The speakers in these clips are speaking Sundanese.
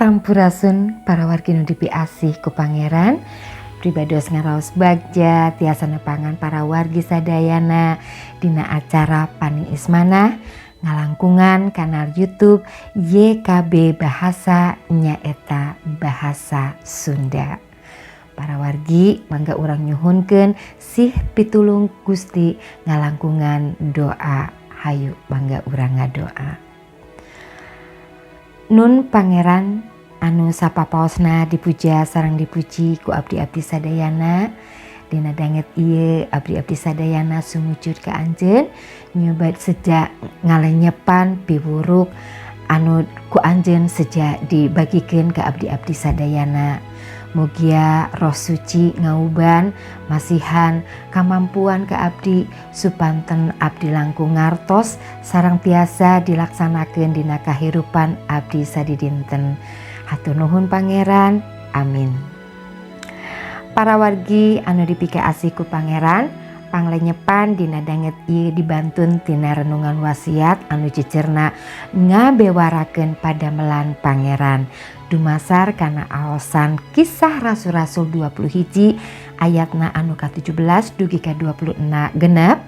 Sampurasun para wargi nu dipiasih ku Pangeran. Pribados ngaraos bagja tiasa nepangan para wargi sadayana dina acara Paniis Manah ngalangkungan kanal YouTube YKB Bahasa, nyaeta Bahasa Sunda. Para wargi, mangga urang nyuhunkeun sih pitulung Gusti ngalangkungan doa. Hayu, mangga urang ngadoa. Nun Pangeran anu sapapaosna dipuja sareng dipuji ku abdi-abdi sadayana, dina danget ieu abdi-abdi sadayana sumujud ka anjeun nyoba seja ngalenyepan piwuruk anu ku anjeun seja dibagikeun ka abdi-abdi sadayana. Mugia Roh Suci ngauban masihan kamampuan ke abdi supanten abdi langkung ngartos sareng tiasa dilaksanakeun dina kahirupan abdi sadidinten. Hatur nuhun, Pangeran, amin. Para wargi anu dipikaasih ku Pangeran, panglenyepan dina danget ieu dibantun tina renungan wasiat anu jejerna ngabewarakeun padamelan Pangeran dumasar kana aosan Kisah Rasul-Rasul 20 hiji ayatna anu ka-17 dugi ka 26 genep.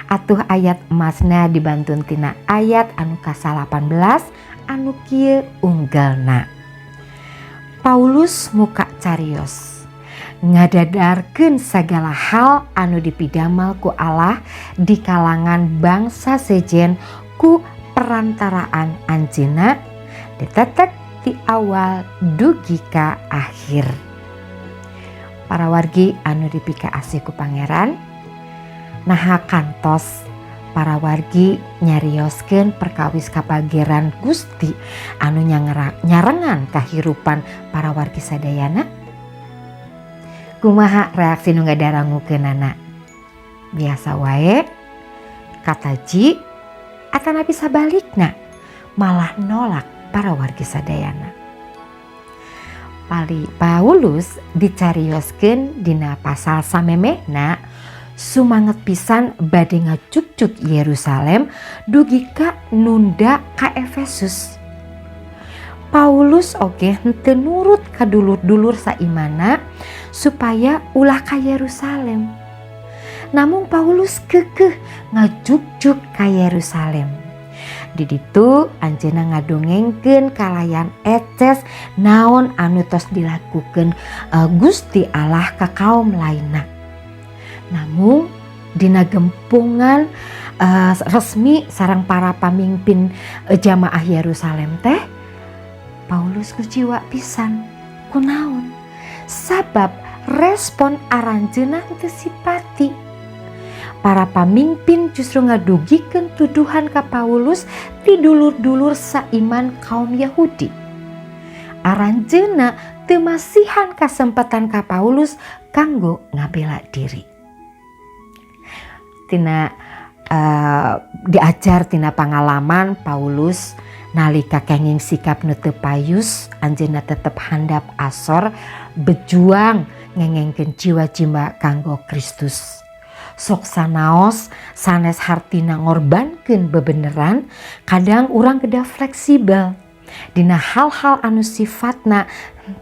Atuh ayat emasna dibantun tina ayat anu ka-18 anu kieu unggelna: "Paulus muka carios ngadadarkeun sagala hal anu dipidamal ku Allah di kalangan bangsa sejen ku perantaraan anjeunna, ditetek ti awal dugi ka akhir." Para wargi anu dipikaasih ku Pangeran, naha kantos para wargi nyarioskeun perkawis kapageran Gusti anu nyarengan kahirupan para wargi sadayana? Kumaha reaksi nu ngadarangukeunana? Biasa wae, kataji, atanapi sabalikna malah nolak, para wargi sadayana? Pali Paulus dicarioskeun dina pasal samemehna sumanget pisan bade ngajugjug Yerusalem dugi ka nunda ka Efesus. Paulus oge henteu nurut ka dulur-dulur saimana supaya ulah ka Yerusalem. Namun Paulus kekeh ngajugjug ka Yerusalem. Di ditu anjeunna ngadongengkeun kalayan eces naon anu tos dilakukeun Gusti Allah ka kaum lainna. Namun dina gempungan resmi sareng para pamimpin jamaah Yerusalem teh, Paulus kuciwa pisan. Kunaon? Sabab respon aranjeunna teu sipati. Para pamimpin justru ngadugikeun tuduhan ka Paulus ti dulur-dulur saiman kaum Yahudi. Aranjeunna teu masihan kasempatan ka Paulus kanggo ngabela diri. Tina diajar tina pangalaman Paulus, nalika kenging sikap nu teu payus, anjeunna tetep handap asor bejuang ngengengkeun jiwa-jiwa kanggo Kristus. Sok sanaos sanes hartina ngorbankeun bebeneran, kadang urang kedah fleksibel dina hal-hal anu sifatna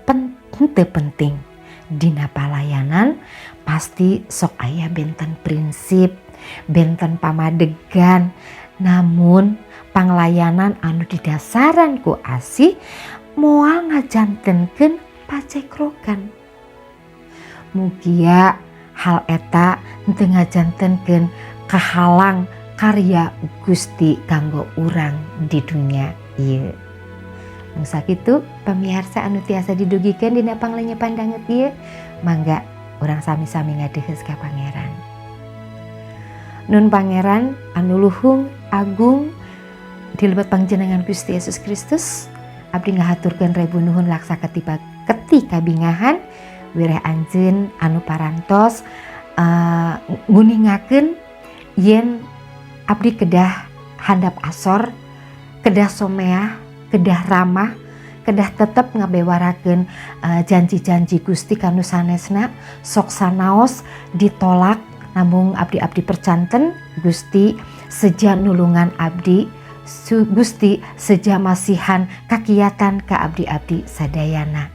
henteu penting. Dina palayanan pasti sok aya benten prinsip, benten pamadegan, namun panglayanan anu didasaran ku asih moal ngajantenkeun pacekrokan. Mugia hal eta henteu ngajantenkeun kahalang karya Gusti kanggo urang di dunya ieu. Mung sakitu, pamiarsa, anu tiasa didugikeun dina panglenyepan danget ieu. Mangga urang sami-sami ngadeuheus ka Pangeran. Nun Pangeran anu luhung agung, di lebet pangjenengan Gusti Yesus Kristus abdi ngahaturkeun rebu nuhun laksa ketiba keti kabingahan wireh anjeun anu parantos nguningakeun yen abdi kedah handap asor, kedah someah, kedah ramah, kedah tetep ngabewarakeun janji-janji Gusti kanu sanesna. Sok sanaos ditolak, namun abdi-abdi percanten Gusti seja nulungan abdi. Gusti seja masihan kakiatan ka abdi-abdi sadayana.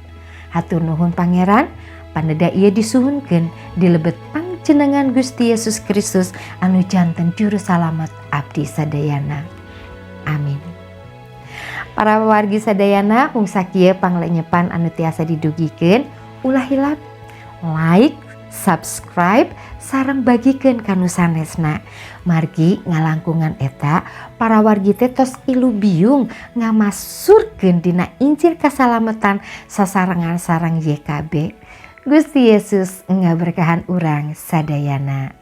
Hatur nuhun, Pangeran. Paneda ieu disuhunkeun di lebet pangjenengan Gusti Yesus Kristus anu janten juru salamet abdi sadayana. Amin. Para wargi sadayana, mung sakieu panglenyepan anu tiasa didugikeun. Ulah hilap like, subscribe, sareng bagikeun ka nu sanesna, margi ngalangkungan eta para wargi teh tos ilubiung ngamasurkeun dina Injil kasalametan sasarengan sareng YKB. Gusti Yesus ngaberkahan urang sadayana.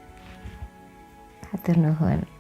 Hatur nuhun.